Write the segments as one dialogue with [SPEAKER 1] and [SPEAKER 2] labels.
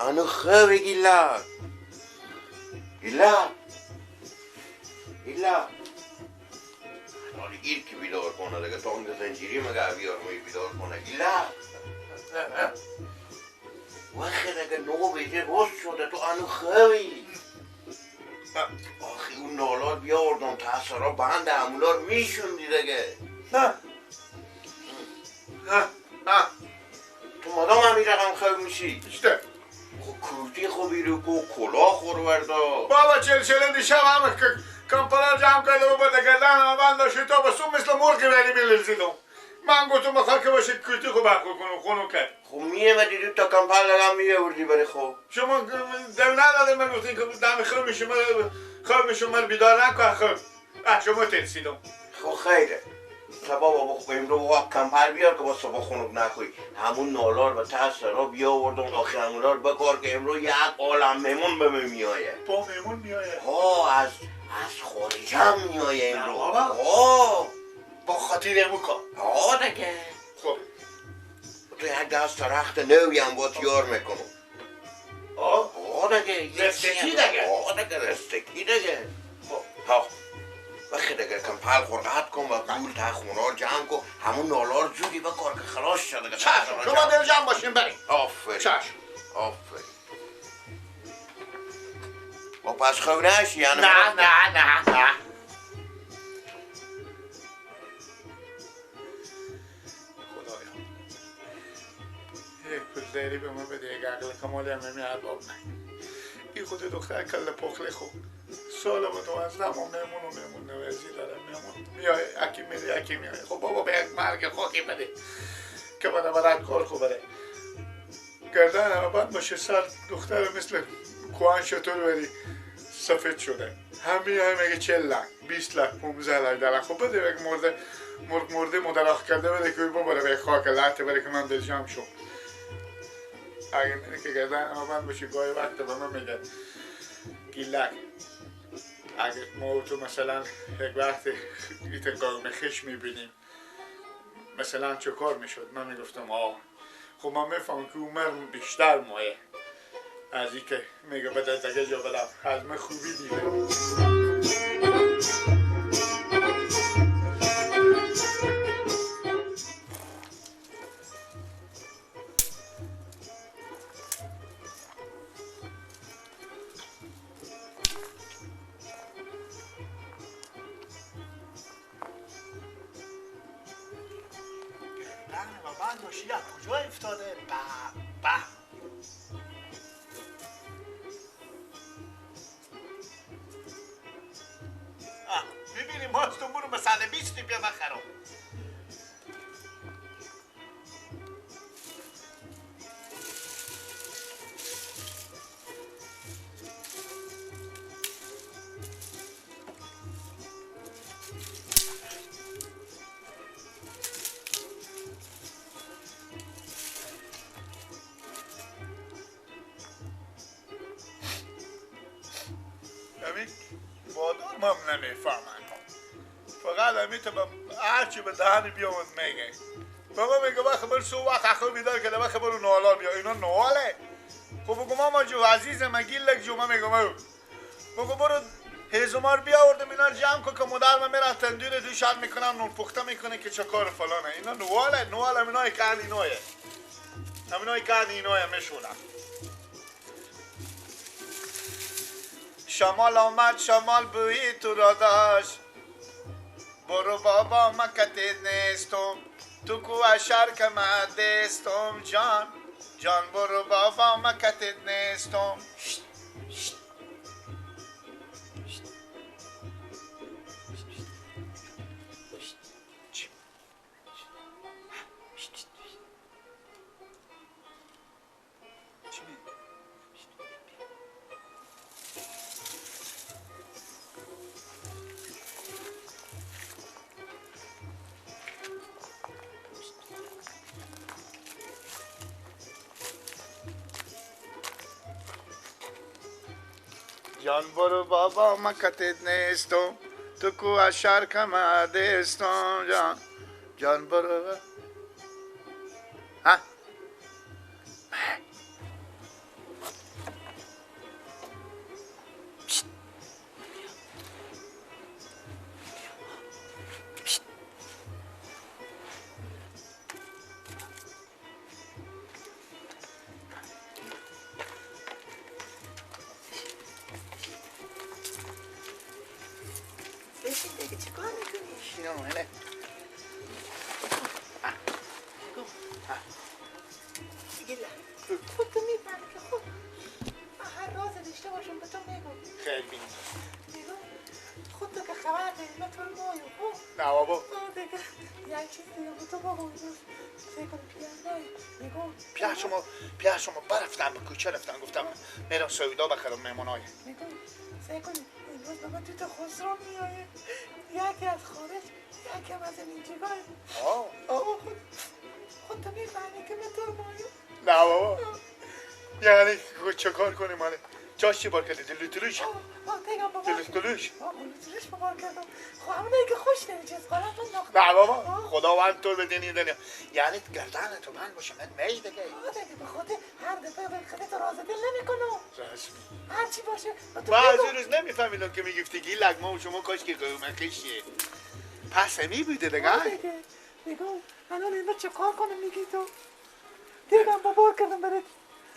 [SPEAKER 1] انو خوی گیلا گیلا گیلا حالی گیر که بیدار کنه دیگه تانگ زنجیری مگه بیار موی بیدار کنه گیلا وقتی دیگه 9 بجه روز شده تو انو خوی آخی اون نالار بیاوردم تا سرا بند همولار میشوندی دیگه.
[SPEAKER 2] نه نه نه
[SPEAKER 1] تو مادام همی رقم خوب میشی؟
[SPEAKER 2] اشته
[SPEAKER 1] خب کرتی خوبی رو کو کلاه خور وردا
[SPEAKER 2] بابا 40 دیشب هم کمپالا جمع کرده و بده گردن هم بند داشتی تا بسون مثل مرغی بری میلرزیدم. من گفتم بخواه که باشه کرتی خوب برخور کنم خونو کرد.
[SPEAKER 1] خب میامدی دو تا کمپالا هم میآوردی برای خب
[SPEAKER 2] شما دم نداده من گفتین که دم خوب میشه خواب میشه من بیدار نکن خوب شما ترسیدم.
[SPEAKER 1] خب خیره بابا بخو امرو بابا کمپر بیار که با صبح خنک نخوری. همون نالار و ته سرا بیاوردم آخه همونار بکار که امرو یک عالم مهمون به من میایه.
[SPEAKER 2] با مهمون میایه؟
[SPEAKER 1] ها از خارج هم میایه امرو.
[SPEAKER 2] بابا
[SPEAKER 1] ها
[SPEAKER 2] با خاطر امو کار.
[SPEAKER 1] ها دیگه.
[SPEAKER 2] خب
[SPEAKER 1] تو یک دست رخت نوی هم با تیار میکنم.
[SPEAKER 2] ها
[SPEAKER 1] ها دیگه
[SPEAKER 2] رستکی دیگه.
[SPEAKER 1] ها دیگه رستکی دیگه.
[SPEAKER 2] خب
[SPEAKER 1] ها وقتی دیگه کمپل خورقت کن و گول تا خونه رو جمع کن همون نالار زودی بکار که خلاص شد دیگه.
[SPEAKER 2] چشم شما دل جمع باشین بریم.
[SPEAKER 1] آفرین
[SPEAKER 2] چشم
[SPEAKER 1] آفرین. با پس خوب نشی یعنی؟
[SPEAKER 2] نه نه نه نه خدایا یک پول داری به من بده یک عقل کمالی هم همی ارباب نه این خود دختر کل پخله خوب سال با 12 ما مهمون و مهمون نوازی دارم مهمون میای اکی میری اکی میای. خب بابا به یک مرگ خاکی بده که بده برد کار خوب بده گردن همه بند باشه سر دختر مثل کوهن شطور بری سفید شده هم میای میگه 40 لک 20 لک 15 لک دارن. خب بده یک مرده مرگ مرده مدرخ کرده بده که ببره به خاک لحته بره که من دل جمع شم. اگه میره که گردن همه بند باشه گاهی وقت به من میگه گیلک اگه ما تو مثلا یک وقت ایت قوم خش میبینیم مثلا چه کار میشد من میگفتم آه خب من میفهم که عمر بیشتر مایه از این که میگه بده دیگه جا بدم از من خوبی دیده. کجا افتاده؟ به میبینیم ماستون برو به 120 بیا بخرم. بادار هم نمیفهمن فقط همیت هرچی به دهن بیامد میگه بابا میگه وقت بر سو وقت اخو بیدار کرده وقت برو نوالا بیا اینا نواله. خب بگو ماما جو عزیز من گیلک جو من میگم بگو برو هزومار بیاوردم اینا رو جمع کن که مادر من میرن تندور دو شب میکنن نون پخته میکنه که چه کار فلانه اینا نواله نواله اینای کن اینایه همینای کن اینایه میشونن. شمال آمد شمال بوی تو را داشت برو بابا من کتید نیستم تو کو اشر که من دستم جان جان برو بابا من کتید نیستم. جان برو بابا من کتید نیستم تو کو اشار کما دستم جان جان برو ها.
[SPEAKER 3] دیگه چیکار میکنی؟
[SPEAKER 2] شینو نه
[SPEAKER 3] گیلا خود تو میفهمی که خود من هر راز داشته باشم به تو میگم.
[SPEAKER 2] خیلی بینی
[SPEAKER 3] میگم خود تو که خبر داری من تو رو مایم.
[SPEAKER 2] نه بابا
[SPEAKER 3] دیگه یک چیز دیگه به تو بگم. سعی کن پیار نه میگم
[SPEAKER 2] پیار شما برفتم به کوچه رفتم گفتم میرم سویدا بخرم مهمونای.
[SPEAKER 3] میگم سعی کن امروز به من تو تا خسرو میایه، یکی از خارج یکی هم از اینجا. آه خود تو میفهمی که من تو رو مایم.
[SPEAKER 2] نه بابا یعنی چه کار کنیم ماله؟ جاش چی بار کردی؟ دلوتلوش؟ دلوتلوش؟
[SPEAKER 3] دلوتلوش بار کردم. خب همونایی که خوش نمیشه از قالب من ناخته.
[SPEAKER 2] نه بابا خداوند تو بدینی دنیا یعنی گردن تو بند باشه من می دیگه. دیگه
[SPEAKER 3] به خود هر دفعه به خودت راز دل نمیکنم.
[SPEAKER 2] رسمی
[SPEAKER 3] هر چی باشه
[SPEAKER 2] من از اون روز نمیفهمیدم که میگفتی گیلک ما و شما کاش که قومه کشیه پس همی بوده دیگه.
[SPEAKER 3] میگم الان اینو چه کار کنم میگی تو؟ دیگه با بار کردم برات.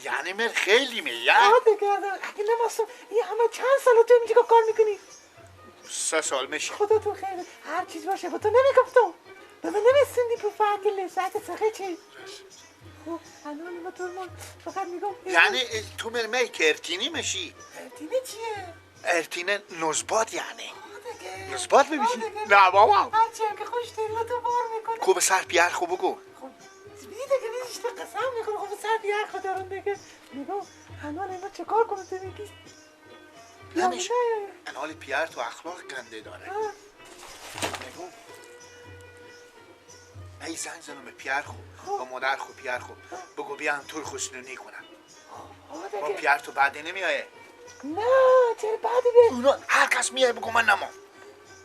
[SPEAKER 2] یعنی من خیلی میگم.
[SPEAKER 3] آه دیگه اگه نماستم این همه چند سال تو اینجا کار میکنی؟
[SPEAKER 2] 3 سال میشه.
[SPEAKER 3] خدا تو خیر هر چیز باشه با تو نمیگفتم. به من نمیسندی پو فقط لذت سخه چی؟ خب الان ما تو من فقط میگم
[SPEAKER 2] یعنی تو من که ارتینی میشی؟
[SPEAKER 3] ارتینی چیه؟
[SPEAKER 2] ارتینه نزبات یعنی. نزبات ببیشی؟ نه بابا
[SPEAKER 3] هرچی هم که خوش داری تو بار میکنی.
[SPEAKER 2] خوب سر پیار خوب بگو.
[SPEAKER 3] خب دیگه نیست قسم میخورم. خب سر بیار خدا رو دیگه میگم الان اینا چه کار کنم تو میگی؟
[SPEAKER 2] نمیشه. الان پیار تو اخلاق گنده داره. میگم ای زنگ زنم به پیار خو با مادر خو پیار خو بگو بیان تور خوشنونی کنم. با پیار تو بعدی نمیایه.
[SPEAKER 3] نه چرا بعدی بیای؟
[SPEAKER 2] اونا هر کس میای بگو من نمام.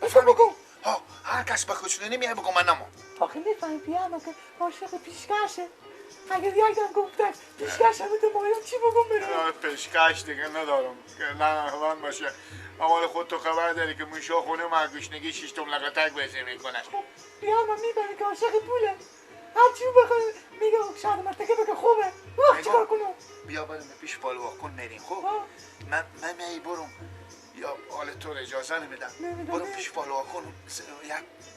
[SPEAKER 3] بگو
[SPEAKER 2] ها هر کس به خوشنونی میای بگو من نمام.
[SPEAKER 3] آخه میفهمی پیار که عاشق پیشکشه. اگر یک دم گفتن پیشکش هم تو مایم چی بگم برم؟
[SPEAKER 2] پیشکش دیگه ندارم که نه من باشه. اما خود تو خبر داری که موشا خونه من گشنگی 6 توم لقتک بزی میکنه.
[SPEAKER 3] خب پیار من میفهمی که عاشق پوله. هر چی بخوای میگه شاید مرتکه بگه خوبه. وقت چیکار کنم؟
[SPEAKER 2] بیا بریم پیش بالوا کن میریم. خب من می برم یا حال تو اجازه نمیدم. برو پیش بالوا کن یک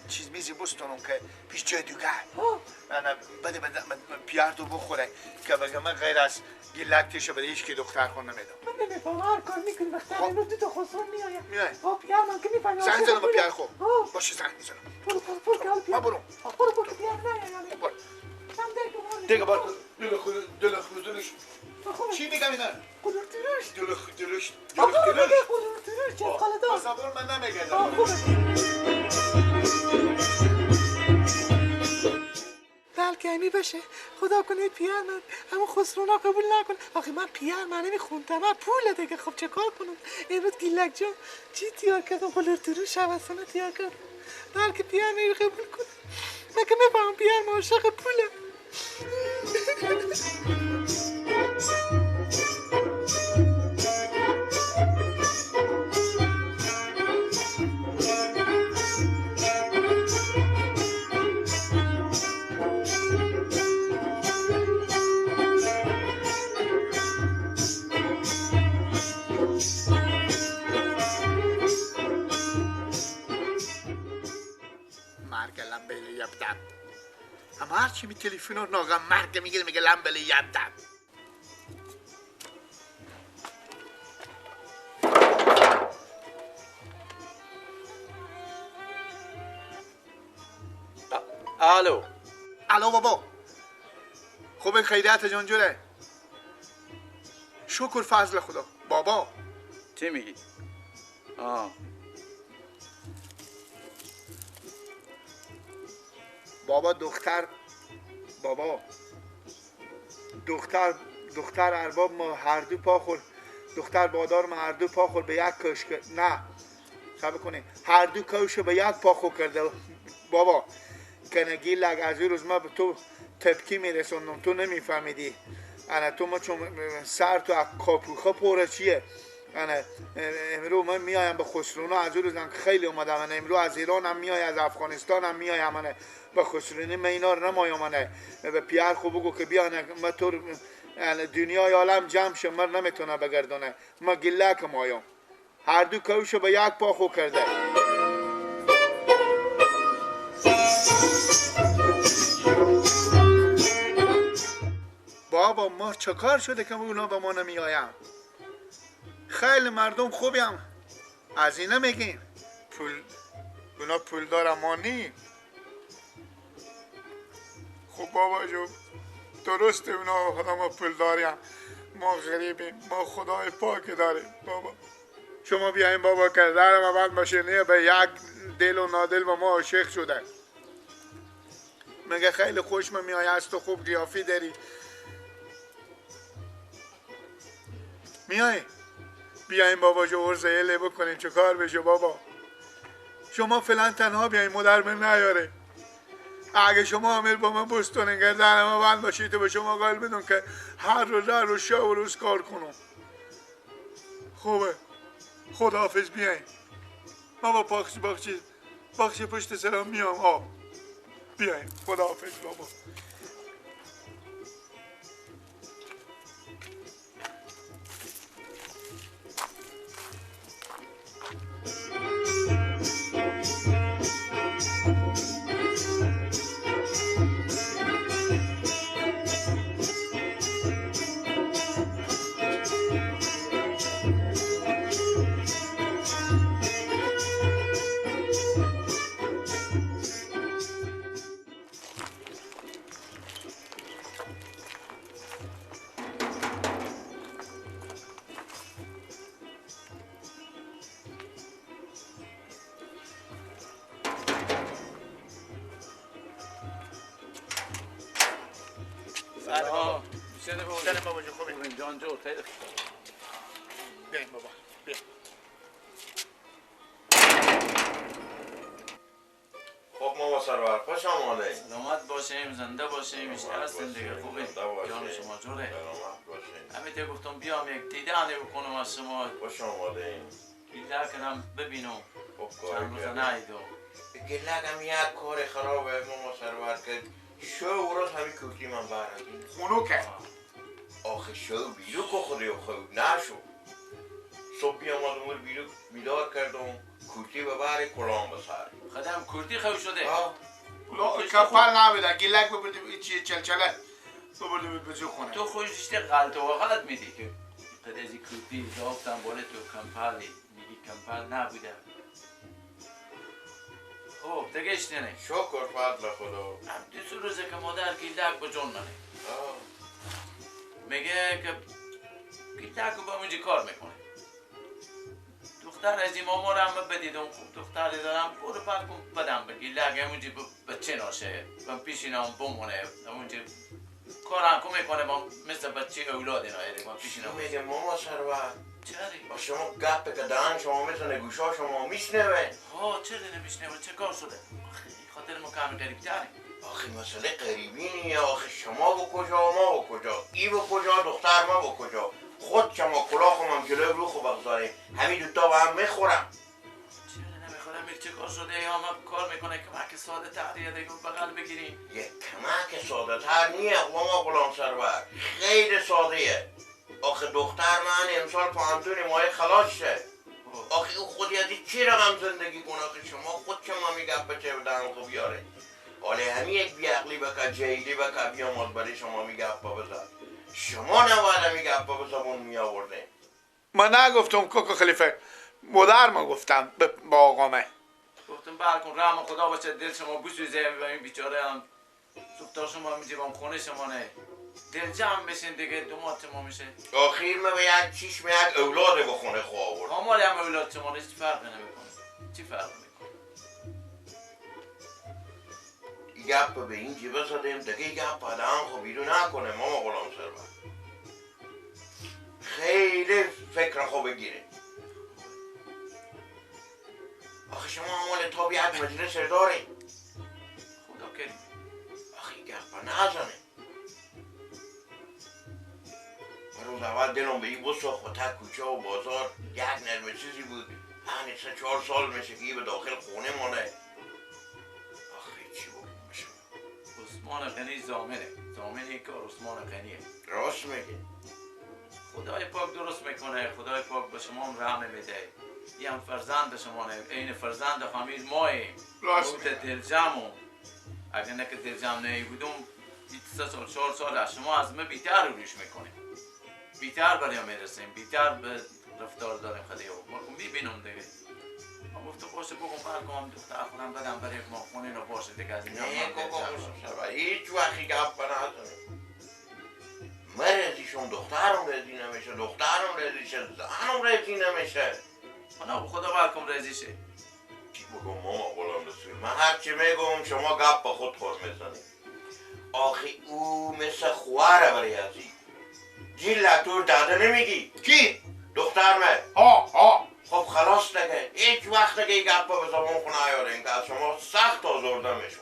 [SPEAKER 2] چیز میزی بستونم که پیش جای دیگه من بده بده پیار تو بخوره که بگم من غیر از گیلک تیشه بده هیچ کی دختر خون نمیدم.
[SPEAKER 3] من نمیفهمم هر کار میکنی وقتی اینو دو تا خسرو میآید. با پیار من که میفهمی
[SPEAKER 2] زنگ زنم به پیار خو باشه زنگ میزنم.
[SPEAKER 3] برو برو برو که
[SPEAKER 2] من برو
[SPEAKER 3] برو برو که پیار نیاید.
[SPEAKER 2] برو دیگه بار دل خود دل خود دلش چی میگم اینا؟
[SPEAKER 3] قدر ترش
[SPEAKER 2] دل خود دلش
[SPEAKER 3] دل ترش قدر ترش چه خالدار
[SPEAKER 2] اصلا من نمیگم.
[SPEAKER 3] بلکه همی باشه خدا کنه پیار من همون خسرونا قبول نکن. آخه من پیار من نمیخوندم من پوله دیگه. خب چه کار کنم امروز گیلک جان چی تیار کردم قدر ترش حواسانه تیار کردم بلکه پیار من قبول کنه. من که میفهمم پیار من عاشق پوله.
[SPEAKER 2] مرگ لمبه یبدم. اما هرچی می تلفن رو ناگم مرگ میگیره میگه لمبه یبدم.
[SPEAKER 4] الو
[SPEAKER 2] الو بابا خوب خیریت جان جوره شکر فضل خدا. بابا
[SPEAKER 4] چی میگی؟ آه
[SPEAKER 2] بابا دختر بابا دختر دختر ارباب ما هر دو پا خور دختر بادار ما هر دو پا خور به یک کش نه صبر کنی هر دو کوش به یک پا خور کرده بابا کنگی لگ از روز ما به تو تپکی میرسوندم تو نمیفهمیدی. انا تو ما چون سر تو کاپوخا پره چیه. انا امرو من میایم به خسرونا از روز خیلی اومدم. انا امرو از ایران هم میای از افغانستان هم میایم. انا به خسرونی من اینا رو نمایم. انا به پیار خو بگو که بیا ما تو دنیای عالم جمع شه من نمیتونه بگردونه ما گلک مایم هر دو کوشو به یک پا خو کرده. بابا ما چه کار شده که اونا به ما نمیآیم؟ خیلی مردم خوبیم، از اینا میگیم پول، اونا پول دارم ما نیم. خب بابا جو درسته اونا خدا ما پول داریم، ما غریبیم، ما خدای پاک داریم. بابا شما بیاین بابا که درم اول ماشینیه به یک دل و نادل با ما عاشق شده. میگه خیلی خوشم میآید از تو، خوب قیافی داری. میای بیاین بابا جو عرض اله بکنیم چه کار بشه بابا. شما فعلا تنها بیاین، مادر من نیاره. اگه شما عامل با من بستونین که درم بند باشید تو به شما قول بدون که هر روز هر روز شب و روز کار کنم. خوبه، خداحافظ. بیاین ما با پاکسی باخچی باخچی پشت سرم میام. آب بیاین، خداحافظ بابا. سلام بابا جون، خوبی؟
[SPEAKER 4] جان جو خیلی
[SPEAKER 2] بیاین بابا بیا.
[SPEAKER 1] خب ماما سرور خوش آمده.
[SPEAKER 4] سلامت باشیم، زنده باشیم، بیشتر هستیم دیگه. خوبه جان شما جوره؟
[SPEAKER 1] سلامت باشیم.
[SPEAKER 4] همین گفتم بیام یک دیدنی بکنم از شما.
[SPEAKER 1] خوش آمده.
[SPEAKER 4] گله کردم ببینم.
[SPEAKER 1] خب کار
[SPEAKER 4] چند روز ندیدم.
[SPEAKER 1] گله هم یک کار خرابه ماما سرور که شو روز همین کوکی من برم
[SPEAKER 2] خونو که
[SPEAKER 1] آخه شو بیرو که خودی خود نشو. صبح بیامدم اون بیرو بیدار کردم، کورتی به بر کلام به سر.
[SPEAKER 4] خودم کورتی خوب شده.
[SPEAKER 2] کپل نبوده، گیلک ببردی چیه چلچله ببردی به جو خونه.
[SPEAKER 4] تو خوش دیشته غلط و غلط میدی که قدازی کورتی دافتم بالا تو کمپلی میگی کمپل نبوده. خب دیگه اشتنه.
[SPEAKER 1] شکر فضل خدا.
[SPEAKER 4] هم دو روزه که مادر گیلک به جون منه. میگه که گیلک با اونجا کار میکنه. دختر از این ماما رو هم بدیدم، خوب دختری دارم، برو پر کن بدم به گیلک همونجا بچه ناشه، من پیش اینا هم بمونه، همونجا کارم کن میکنه با مثل بچه اولاد اینا من پیش اینا.
[SPEAKER 1] میگه ماما سرور
[SPEAKER 4] چرا؟
[SPEAKER 1] با شما گپ که دهن شما میزنه گوشا شما میشنوه.
[SPEAKER 4] ها چرا نمیشنوه؟ چه کار شده؟ خاطر ما کمی غریب تره.
[SPEAKER 1] آخه مسئله غریبی نیه، آخه شما با کجا ما با کجا، ای با کجا دختر ما با کجا، خود شما کلاخم هم جلوی رو خوب بگذاریم همین دوتا با هم میخورم.
[SPEAKER 4] چرا نمیخورم؟ چه کار شده؟ یا ما کار میکنه کمک ساده تریه دیگه بغل بگیریم.
[SPEAKER 1] یک کمک ساده تر نیه ماما غلام سرور، خیلی ساده. آخه دختر من امسال پوهنتون ماه خلاص شه. آخه او خودی از چی رقم زندگی کنه؟ آخه شما خود شما میگه بچه بدن خوب بیاره. حالا همین یک بیعقلی بکه جهیلی بکه بیامد برای شما میگه بزن. شما نباید همی گپا به زبون می آورده.
[SPEAKER 2] من نگفتم کوکو خلیفه، مادر ما گفتم با آقامه.
[SPEAKER 4] گفتم بر کن رحم خدا باشه دل شما بسوزه و این بیچاره هم صبح شما میجیبم خونه شما نه. دل جمع بشین دیگه دومات شما میشه.
[SPEAKER 1] آخیر ما به یک چیش یک اولاد به خونه خو آورد.
[SPEAKER 4] آمال هم اولاد شما نه، چی فرقی نمیکنه. چی فرقی میکنه؟
[SPEAKER 1] گپ به این جیبه زدیم دیگه، گپ آدم خو بیرون نکنه ماما غلام سرور. خیلی فکر خو بگیره. آخه شما عمال تا بیاد مجلس داره.
[SPEAKER 4] خدا کریم.
[SPEAKER 1] آخه گپ نزنه. روز اول دلم به این بساخت و تا کوچه و بازار یک نرم چیزی بود. 3-4 سال میشه که به داخل خونه مانه. آخه چی بود میشه؟
[SPEAKER 4] عثمان غنی زامنه. زامنه که عثمان غنیه.
[SPEAKER 1] راست میگه.
[SPEAKER 4] خدای پاک درست میکنه. خدای پاک به شما هم رحم میده. یه هم فرزند شما نه، عین فرزند خمیر ماییم.
[SPEAKER 2] راست میگه.
[SPEAKER 4] دل جمعو. اگه نه که دل جمع نهی بودم 3 سال 4 سال از شما از ما بیتر روش میکنیم، بیتر برای میرسیم، بیتر به رفتار داریم. خیلی ما میبینم دیگه. ما گفتم باشه بگم برگم دختر خودم بدم برای ما خونه رو باشه دیگه از اینا.
[SPEAKER 1] نه هیچ وقتی گپ نزنیم. مرزیشون دخترم رضی نمیشه، دخترم رضی شه، زنم رضی نمیشه.
[SPEAKER 4] نه خدا برکم رضی شه.
[SPEAKER 1] چی بگم ماما غلام رسول؟ من هر چی میگم شما گپ با خود خور میزنی. آخه او مثل خواره برای ازی. جیل تو داده نمیگی.
[SPEAKER 2] کی؟
[SPEAKER 1] دختر من.
[SPEAKER 2] ها ها.
[SPEAKER 1] خب خلاص دیگه، هیچ وقت دیگه گپ به زبان خونه نیارین که از شما سخت آزرده میشم.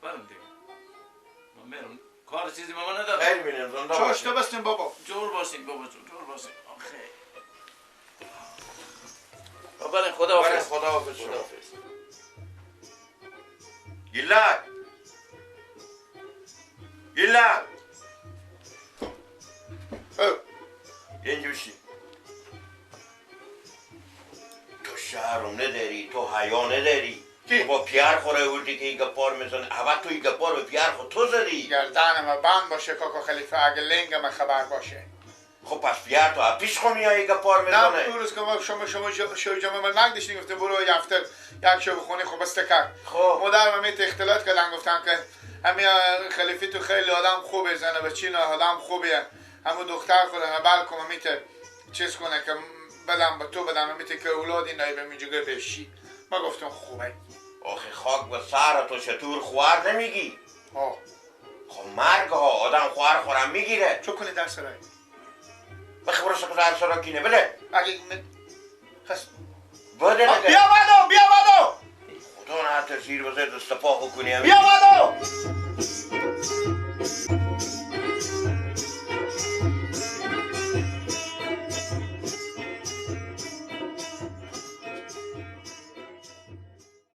[SPEAKER 4] برم دیگه. من میرم. کار چیزی به من نداره.
[SPEAKER 1] خیلی میرم زنده باشین.
[SPEAKER 2] چاشته بستیم بابا.
[SPEAKER 4] جور باشین بابا جون، جور باشین. آخه. بابا خدا حافظ.
[SPEAKER 1] خدا حافظ. خدا حافظ. گیلک. گیلک. اینجا بشین. تو شرم نداری، تو حیا نداری. با پیار خوره بودی که این گپار میزنه. اول تو این گپار به پیار خود تو زدی.
[SPEAKER 2] گردن ما بند باشه کاکا خلیفه، اگه لنگ ما خبر باشه.
[SPEAKER 1] خب پس پیار تو پیش خو میای این گپار میزنه.
[SPEAKER 2] نه اون روز که ما شما شو جمع من نگدشتیم گفتم برو یفتر یک شب خونه خب بس کرد.
[SPEAKER 1] خب
[SPEAKER 2] مادر من اختلاط کردن، گفتن که همین خلیفه تو خیلی آدم خوبه، زنه بچین آدم خوبیه، همون دختر خودم بلکم میته چیز کنه که بدم به تو بدم میته که اولاد اینا به میجوگه بشی. ما گفتم خوبه.
[SPEAKER 1] آخه خاک به سر تو چطور خوار نمیگی؟
[SPEAKER 2] ها
[SPEAKER 1] خب مرگ ها آدم خوار خورم میگیره.
[SPEAKER 2] چو کنی در سرای؟
[SPEAKER 1] بخی برو سکو در سرای کینه بله.
[SPEAKER 2] اگه خس
[SPEAKER 1] بده.
[SPEAKER 2] بیا بعدو بیا بعدو.
[SPEAKER 1] خدا نه حتی زیر بزر دست پا کنی.
[SPEAKER 2] بیا بعدو.